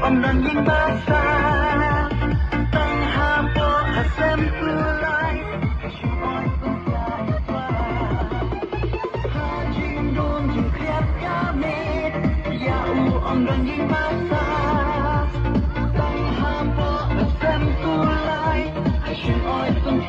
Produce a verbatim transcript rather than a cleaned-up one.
Ong Don Ïing Basa, tang hapoh ha sem Tulai, ka shong oi sngewthuh ïa u. Ha jingdum jingkhriat ka mih ïa u Ong Don Ïing Basa, tang hapoh ha sem Tulai, ka shong oi sngewthuh